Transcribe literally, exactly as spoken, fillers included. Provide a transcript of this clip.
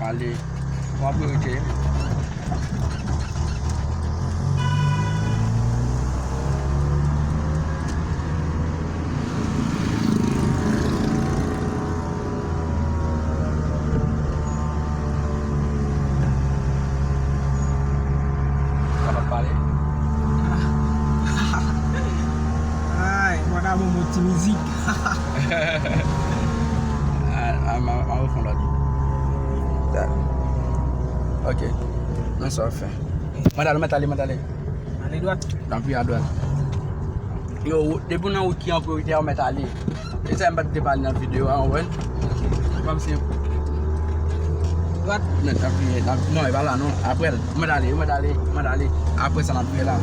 Ale, w ap priyorite. Kapab pale? Ay, mon amour, mon ti mizik. A, a, ma, ma refon lòt. Da. Ok. Non, sa w ap fè. Mwen ale, mwen ale, mwen ale. Ale dwat. Nan pi a dwat. Yo, depi w nan wout ki an priyorite a, w mèt ale. E sa m pa t te pale nan videyo a, w konprann? Kòmsi. Dwat. Mèt apiye, n ap, non, e pa la, non. Apre l, w mèt ale, w mèt ale, w mèt ale. Apre sa, n ap fè la.